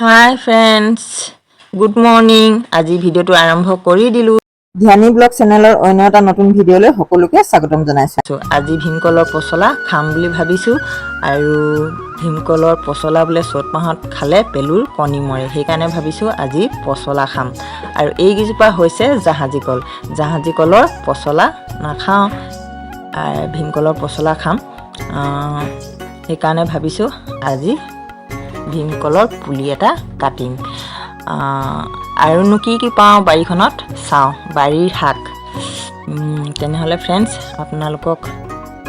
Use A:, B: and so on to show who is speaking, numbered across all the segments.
A: হাই friends, good morning. আজি ভিডিঅ'টো আৰম্ভ কৰি দিলোঁ।
B: ধ্যানী ব্লগ চেনেলৰ অন্য এটা নতুন ভিডিঅ'লৈ সকলোকে স্বাগতম জনাইছোঁ।
A: আজি ভীমকলৰ পচলা খাম বুলি ভাবিছোঁ। আৰু ভীমকলৰ পচলা বোলে চ'ত মাহত খালে পেলুৰ কণী মৰে, সেইকাৰণে ভাবিছোঁ আজি পচলা খাম। আৰু এইকেইজোপা হৈছে জাহাজী কল। জাহাজী কলৰ পচলা নাখাওঁ, ভীমকলৰ পচলা খাম। সেইকাৰণে ভাবিছোঁ আজি ভীমকলৰ পুলি এটা কাটিম। আৰুনো কি কি পাওঁ বাৰীখনত চাওঁ, বাৰীৰ শাক। তেনেহ'লে ফ্ৰেণ্ডছ, আপোনালোকক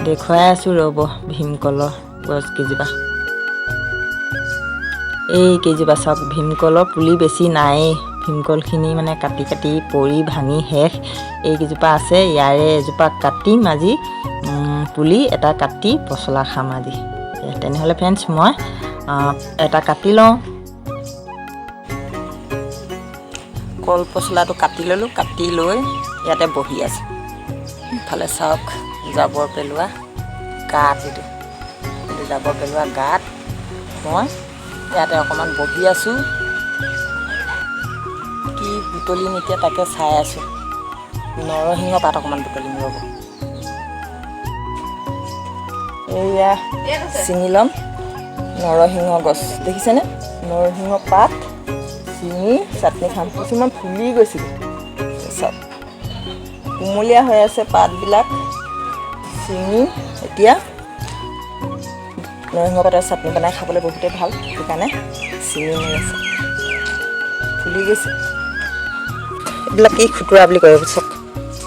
A: দেখুৱাই আছোঁ, ৰ'ব। ভীমকলৰ গছ কেইজোপা, এই কেইজোপা চাওক। ভীমকলৰ পুলি বেছি নায়েই। ভীমকলখিনি মানে কাটি কাটি পৰি ভাঙি শেষ। এইকেইজোপা আছে, ইয়াৰে এজোপা কাটিম আজি। পুলি এটা কাটি পচলা খাম আজি। তেনেহ'লে ফ্ৰেণ্ডছ, মই এটা কাটি লওঁ। কল পচলাটো কাটি ল'লোঁ। কাটি লৈ ইয়াতে বহি আছোঁ। ইফালে চাওক, জাবৰ পেলোৱা গাঁত এইটো। এইটো জাবৰ পেলোৱা গাঁত। মই ইয়াতে অকণমান বহি আছোঁ। কি বুটলিম এতিয়া তাকে চাই আছোঁ। নৰসিংহ পাত অকণমান বুটলিম, ৰ'ব। এইয়া ছিঙি ল'ম নৰসিংহ গছ, দেখিছেনে? নৰসিংহ পাত ছিঙি চাটনি খাম। কিছুমান ফুলি গৈছিলে, চাওক, কুমলীয়া হৈ আছে পাতবিলাক। ছিঙি এতিয়া নৰসিংহ পাতৰ চাটনি বনাই খাবলৈ বহুতেই ভাল, সেইকাৰণে ছিঙি নি আছে। ফুলি গৈছে। এইবিলাক কি খুতুৰা বুলি কয় চাওক,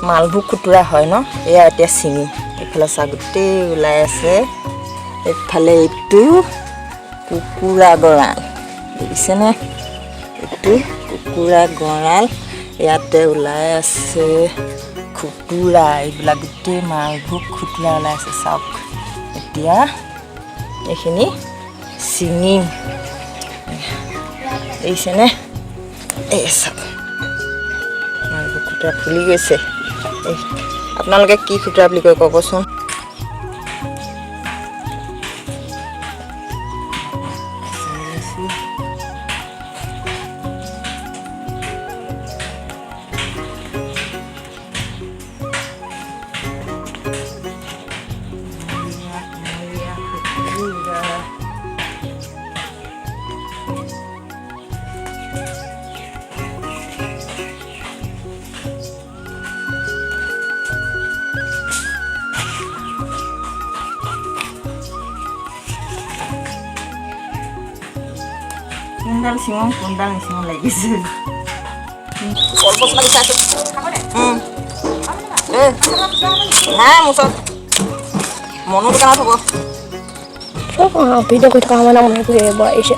A: মালভোগ খুতুৰা হয় ন? এয়া এতিয়া ছিঙি। এইফালে চাওক, গোটেই ওলাই আছে। এইফালে এইটো কুকুৰা গঁৰাল, দেখিছেনে? এইটো কুকুৰা গঁৰাল। ইয়াতে ওলাই আছে খুতুৰা। এইবিলাক গোটেই মালভোগ খুতুৰা ওলাই আছে, চাওক। এতিয়া এইখিনি ছিঙিম, দেখিছেনে? এই চাওক, মালভোগ খুতুৰা ফুলি গৈছে। এই আপোনালোকে কি খুতুৰা বুলি কয় ক'বচোন। কোনডাল চিঙো, কোনডাল নিচিঙো লাগিছে। কল পচলা বিচাৰিছোঁ। এ নাই, মোৰ ওচৰত মনো দোকানত হ'ব।
C: ভিডিঅ' কৰি থকা সময়ত মনে ঘূৰিব আহিছে।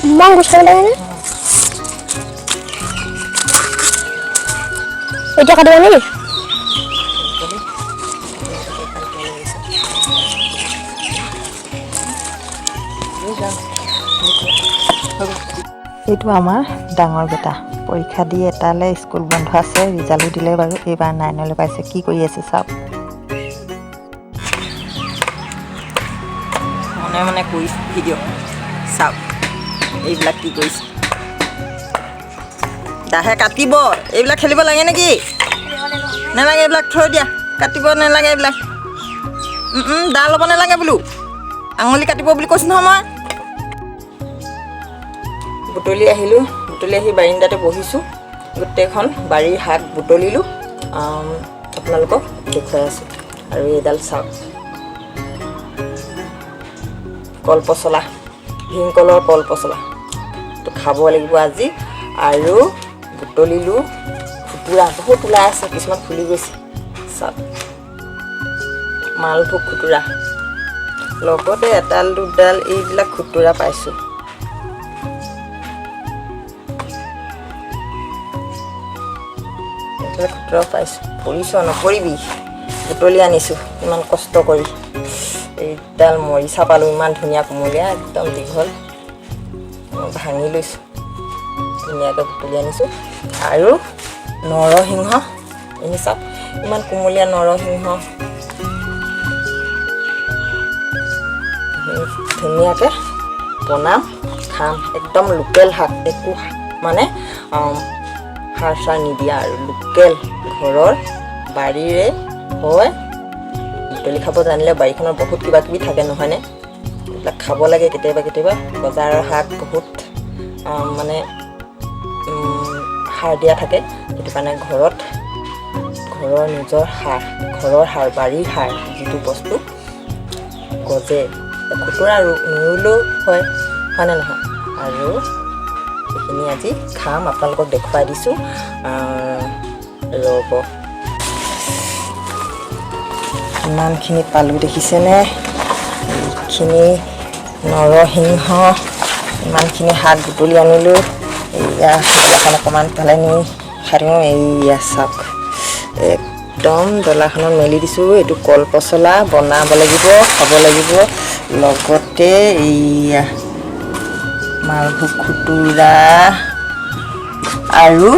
C: ইমান গোট খাব লাগেনে? এতিয়া কাটিবা নেকি?
A: এইটো আমাৰ ডাঙৰ বেটা। পৰীক্ষা দি এটালৈ স্কুল বন্ধ আছে। ৰিজাল্টো দিলে বাৰু, এইবাৰ নাইনলৈ পাইছে। কি কৰি আছে চাওক। মনে মনে কৰিছে ভিডিঅ'। চাওক, এইবিলাক কি কৰিছে। দাহে কাটিব। এইবিলাক খেলিব লাগে নেকি? নালাগে, এইবিলাক থৈ দিয়া। কাটিব নালাগে এইবিলাক। দা ল'ব নালাগে বোলো। আঙুলি কাটিব বুলি কৈছোঁ নহয় মই। বুটলি আহিলোঁ। বুটলি আহি বাৰিন্দাতে বহিছোঁ। গোটেইখন বাৰীৰ শাক বুটলিলোঁ, আপোনালোকক দেখুৱাই আছোঁ। আৰু এইডাল চাওক, কল পচলা, ভীমকলৰ কল পচলা। তো খাব লাগিব আজি। আৰু বুটলিলোঁ খুতুৰা, বহুত ওলাই আছে, কিছুমান ফুলি গৈছে। চাওক, মালভোগ খুতুৰা, লগতে এডাল দুডাল এইবিলাক খুতুৰা পাইছোঁ। এইফালে খুতুৰা পাইছোঁ। পৰিছ, নপৰিবি। বুটলি আনিছোঁ ইমান কষ্ট কৰি। এইডাল মৰিচা পালোঁ, ইমান ধুনীয়া কুমলীয়া, একদম দীঘল। মই ভাঙি লৈছোঁ, ধুনীয়াকৈ বুটলি আনিছোঁ। আৰু নৰসিংহ এনে চাওক, ইমান কুমলীয়া নৰসিংহ। ধুনীয়াকৈ বনাম, খাম। একদম লোকেল শাক, একো মানে সাৰ চাৰ নিদিয়া আৰু লোকেল ঘৰৰ বাৰীৰে হয়। বুটলি খাব জানিলে বাৰীখনৰ বহুত কিবা কিবি থাকে নহয়নে? এইবিলাক খাব লাগে কেতিয়াবা কেতিয়াবা। বজাৰৰ শাক বহুত মানে সাৰ দিয়া থাকে, সেইটো কাৰণে ঘৰত ঘৰৰ নিজৰ সাৰ, ঘৰৰ সাৰ, বাৰীৰ সাৰ যিটো বস্তু গজে, খুতুৰা নুৰুলেও হয়, হয়নে নহয়? আৰু এইখিনি আজি খাম, আপোনালোকক দেখুৱাই দিছোঁ। ৰ'ব, কিমানখিনি পালোঁ দেখিছেনে? এইখিনি নৰসিংহ, ইমানখিনি শাক বুটলি আনিলোঁ। এইয়া ডলাখন অকণমান পেলাই নি খাই। এইয়া চাওক, একদম ডলাখনত মেলি দিছোঁ। এইটো কল পচলা বনাব লাগিব, খাব লাগিব। লগতে এইয়া মালভোগ খুতুৰা আৰু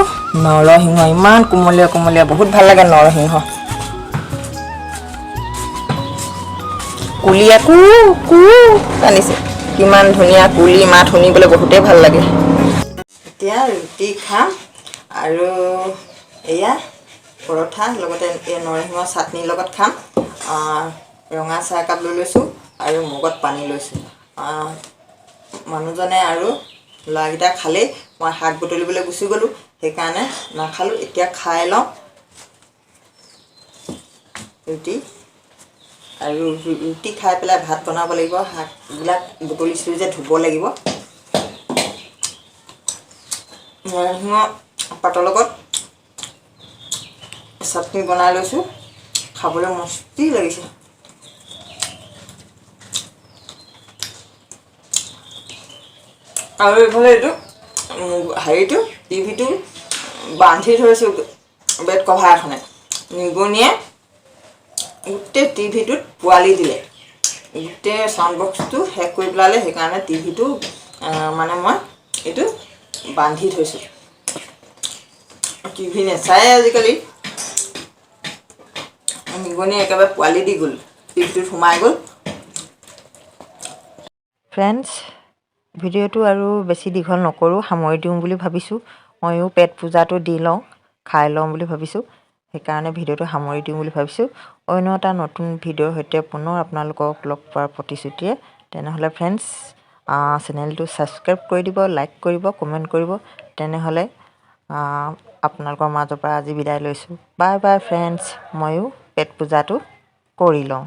A: নৰসিংহ, ইমান কোমলীয়া কোমলীয়া, বহুত ভাল লাগে নৰসিংহ। কুলিয়ে কু কু কান্দিছে, কিমান ধুনীয়া কুলি মাত শুনিবলৈ বহুতেই ভাল লাগে। এতিয়া ৰুটি খাম আৰু এয়া পৰঠা, লগতে এই নৰসিংহ চাটনিৰ লগত খাম। ৰঙা চাহ একাপ লৈ লৈছোঁ আৰু মগত পানী লৈছোঁ। মানুহজনে আৰু ল'ৰাকেইটা খালেই, মই শাক বুটলিবলৈ গুচি গ'লোঁ, সেইকাৰণে নাখালোঁ। এতিয়া খাই লওঁ ৰুটি, আৰু ৰুটি খাই পেলাই ভাত বনাব লাগিব। শাকবিলাক বুটলিছিলোঁ যে ধুব লাগিব। নৰসিংহ পাতৰ লগত চাটনি বনাই লৈছোঁ, খাবলৈ মস্তি লাগিছে। আৰু এইফালে এইটো হেৰিটো টিভিটো বান্ধি থৈছোঁ বেড কভাৰ এখনে। নিগনিয়ে গোটেই টিভিটোত পোৱালি দিলে, গোটেই চাউণ্ড বক্সটো শেষ কৰি পেলালে। সেইকাৰণে টিভিটো মানে মই এইটো বান্ধি থৈছোঁ। টিভি নেচায়ে আজিকালি। নিগনি একেবাৰে পোৱালি দি গ'ল, টিভিটোত সোমাই গ'ল। ফ্ৰেণ্ডছ, ভিডিঅ'টো আৰু বেছি দীঘল নকৰোঁ, সামৰি দিওঁ বুলি ভাবিছোঁ। ময়ো পেট পূজাটো দি লওঁ, খাই লওঁ বুলি ভাবিছোঁ, সেইকাৰণে ভিডিঅ'টো সামৰি দিওঁ বুলি ভাবিছোঁ। অন্য এটা নতুন ভিডিঅ'ৰ সৈতে পুনৰ আপোনালোকক লগ পোৱাৰ প্ৰতিশ্ৰুতিৰে। তেনেহ'লে ফ্ৰেণ্ডছ, চেনেলটো ছাবস্ক্ৰাইব কৰি দিব, লাইক কৰিব, কমেণ্ট কৰিব। তেনেহ'লে আপোনালোকৰ মাজৰ পৰা আজি বিদায় লৈছোঁ। বাই বাই ফ্ৰেণ্ডছ, ময়ো পেট পূজাটো কৰি লওঁ।